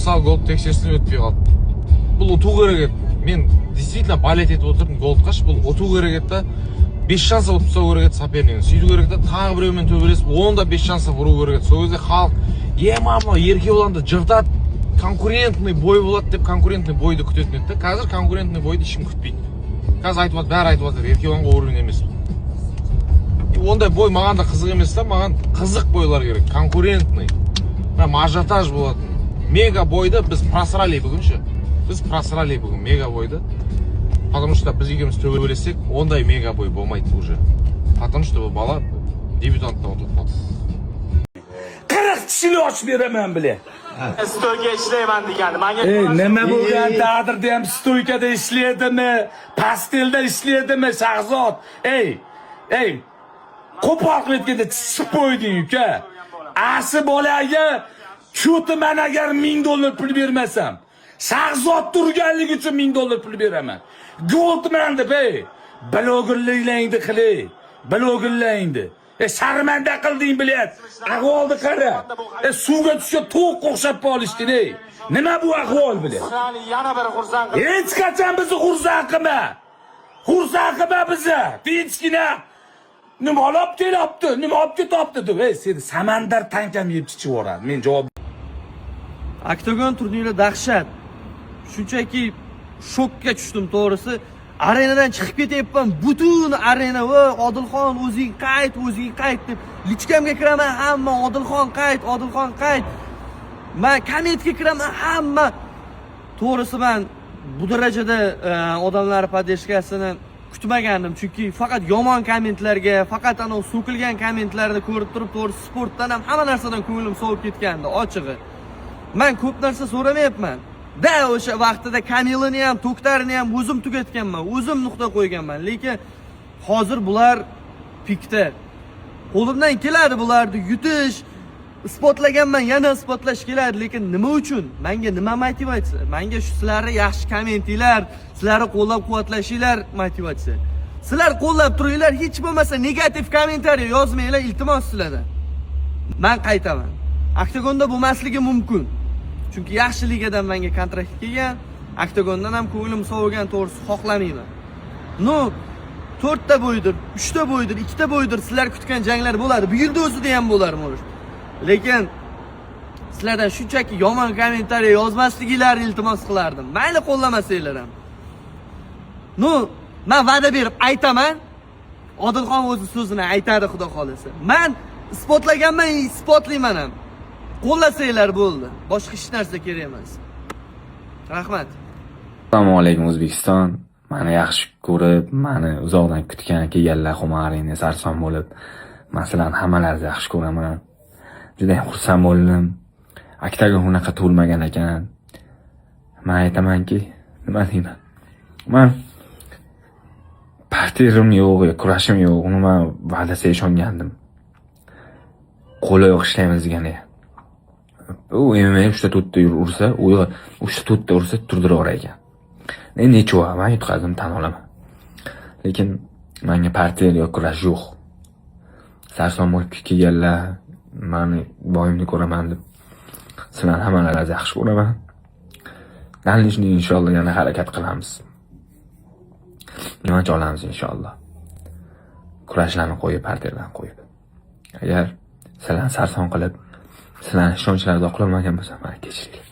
Мысалы, Голд текшерістен өтпей қалды. Бұл ұту керек еді. Мен действительно болеть етіп отырдым Голдқа ше. Бұл ұту керек еді да, без шанса ұтып тастау керек еді сопернигін. Сөйту керек та, тағы біреумен төбелесіп, оны да без шанса ұру керек еді. Сол кезде халық: «Ема, мынау Еркебұланды жыртады, конкурентный бой болады», – деп конкурентный бойды күтетін еді да. Қазір конкурентный бойды ешкім күтпейді. Қазір айтып жатыр, бәрі айтып жатыр: «Еркебұланға уровень емес». И ондай бой маған да қызық емес та. Маған қызық бойлар керек, конкурентный, прям ажиотаж болатын. Мега бойды біз просрали бүгін ше. Біз просрали бүгін мега бойды, потому что біз екеуміз төбелессек, ондай мега бой болмайды уже, потому что бұл бала дебютанттан ұтылып қалды. 40 tishini ochib beraman, bile. Стойка ishlayman degani. Manga Ey, nima bo'lgan taqdirda ham стойка da ishlaydimi, pastelda ishlaydimi, Shahzod? Ey, ey, qo'pol qilib aytganda chiqib qo'yding, uka. Asi bolaga cho'ti man agar 1000 dollar pul bermasam, Shahzod turganligi uchun 1000 dollar pul beraman. Goldman deb, ey, blogerliklaringni qilay, blogerlaringni. E, sharmanda qilding, блядь. Ahvolni qara. E, suvga tushgan tovuqqa o'xshab qolishding, ey. Nima bu ahvol, блядь? Sizlarni yana bir xursand qilib Hech qachon bizni xursand qilma. Xursand qilma bizni. Tinchgina. Nima olib kelyapti, nima olib ketyapti deb. Ey, seni samandar tankam yeb chichib yuboradi. Men javob Oktagon turniri dahshat. Shunchaki shokka tushdim, to'g'risi. Arenadan chiqib ketyapman. Butun arena: "Voy, Odilxon, o'zing qayt, o'zing qayt", – deb. Личка mga kiraman, hamma: "Odilxon, qayt, Odilxon, qayt". Man kommentga kiraman, hamma. To'g'risi, man bu darajada odamlar поддержка sini kutmagandim, chunki faqat yomon kommentlarga, faqat anavi so'kilgan kommentlarni ko'rib turib, to'g'risi, sportdan ham, hamma narsadan ko'nglim sovib ketgandi, ochig'i. Man ko'p narsa so'ramayapman da, o'sha vaqtida Kamilini ham, To'ktarini ham o'zim tugatganman, o'zim nuqta qo'yganman, lekin hozir bular пик da. Qo'limdan keladi bularni yutish, isbotlaganman, yana isbotlash keladi, lekin nima uchun? Manga nima motivatsiya? Manga shu sizlarni yaxshi kommentinglar, sizlarni qo'llab quvvatlashinglar motivatsiya. Sizlar qo'llab turinglar, hech bo'lmasa negativ kommentariy yozmanglar, iltimos sizlardan. Man qaytaman. Oktagonda bo'lmasligi mumkin, chunki yaxshi ligadan menga kontrakt kelgan. Oktagondan ham ko'nglim sovigan, to'g'risi, xohlamayman. Ну, to'rtta бой dir, uchta бой dir, ikkita бой dir, sizlar kutgan janglar bo'ladi. Bu yilda o'zida ham bo'lar, может. Lekin sizlardan shunchaki yomon kommentariy yozmasliginglarni iltimos qilardim, mayli, qo'llamasanglar ham. Ну, man va'da berib aytaman, Odilxon o'zi so'zini aytadi, xudo xohlasa. Man isbotlaganman, isbotlayman ham. Qo'llasanglar bo'ldi, boshqa hech narsa kerak emas. Rahmat. Assalomu alaykum, O'zbekiston. Mani yaxshi ko'rib, mani uzoqdan kutgan kelganlar, Humo Arena sarson bo'lib, masalan, hammalaringizni yaxshi ko'raman. Juda ham xursand bo'ldim. Oktagon unaqa to'lmagan ekan. Man aytamanki, nima deyman? Man parterim yo'q, yo kurashim yo'q. Umuman va'dasiga ishongandim. Qo'l oyoq ishlaymiz degani. U MMA uchta to'rtta ursa, u uchta to'rtta ursa turdiraverar ekan. Endi nechova, man yutqazdim, tan olaman. Lekin menga parter yo kurash yo'q. Sarson bo'lib kelganlar, mani бой imni ko'raman deb, sizlarni hammalaringizni yaxshi ko'raman. Дальнейший inshaalloh yana harakat qilamiz. Nimacha olamiz inshaalloh. Kurashlarni qo'yib, parterlarni qo'yib. Agar sizlarni sarson qilib, sizlarni ishonchlaringizni oqlolmagan bo'lsam, mani kechiringlar.